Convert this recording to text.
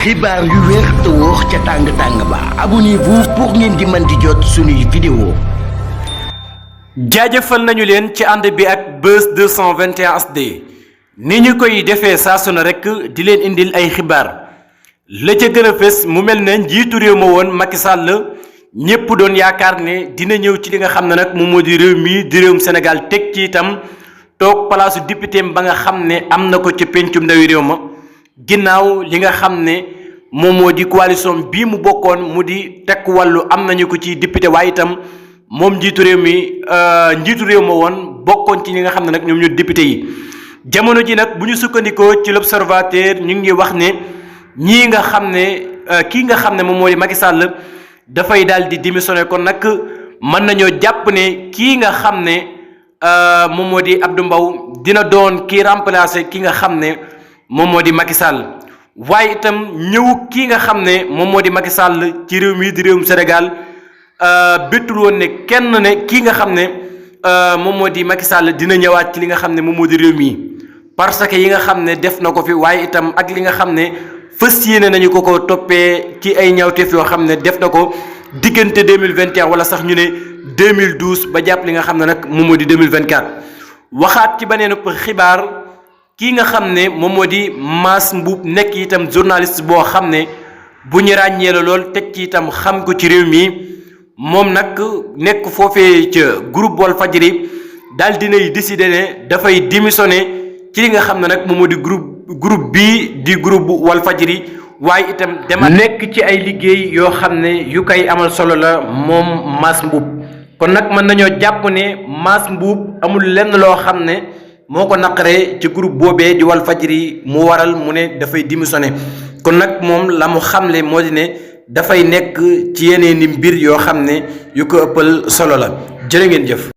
xibaar yu wér te wóor ca tàng ba abonnez-vous pour ngeen di mën di jot suñuy vidéo. jaajëfal nañu leen ci ànd bi ak Buzz 221 HD ni ñu koy defee saa su ne rek di leen indil ay xibaar la ca gën a fës mu mel ne njiitu réew ma woon Macky Sall ñëpp doon yaakaar ne dina ñëw ci li nga xam ne nag moom moo di réew mi di réewum Sénégal teg ci itam toog palaasu député ba nga xam ne am na ko ci pencum ndawi réew ma ginnaaw li nga xam ne moom moo di coalition bii mu bokkoon mu di Tekk Wallu am nañu ko ci député waaye itam moom njiitu réew ma woon bokkoon ci ñi nga xam ne nag ñoom ñu député yi jamono ji nag bu ñu sukkandikoo ci l'Observateur ñu ngi wax ne ñii nga xam ne kii nga xam ne moom moo di Macky Sall dafay daal di démissionné kon nag mën nañoo jàpp ne kii nga xam ne moom moo di Abdou Mbow dina doon kii remplacer ki nga xam ne moom moo di Macky Sall waaye itam ñëw kii nga xam ne moom moo di Macky Sall ci réew mi di réewum Sénégal bettul woon ne kenn ne kii nga xam ne moom moo di Macky Sall dina ñëwaat ci li nga xam ne moom moo di réew mi parce que yi nga xam ne def na ko fi waaye itam ak li nga xam ne fës yéene nañu ko toppee ci ay ñaawteef yoo xam ne def na ko diggante 2021 wala sax ñu ne 2012 ba jàpp li nga xam ne nag moom moo di 2024 waxaat ci beneen xibaar. kii nga xam ne moom moo di Mass Mboup nekk itam journaliste boo xam ne bu ñu ràññee la lool teg ci itam xam ko ci réew mi moom nag nekk foofee ca groupe Walfadjri daal dinay décider ne dafay démissionner ci li nga xam ne nag moom moo di groupe bii di groupe Walfadjri waaye itam dema nekk ci ay liggéey yoo xam ne yu koy amal solo la moom Mass Mboup kon nag mën nañoo jàpp ne Mass Mboup amul lenn loo xam ne moo ko naqaree ci groupe boobee di Walfadjri mu waral mu ne dafay démissionné kon nag moom la mu xamle moo di ne dafay nekk ci yeneeni mbir yoo xam ne yu ko ëppal solo la jërë ngeen jëf.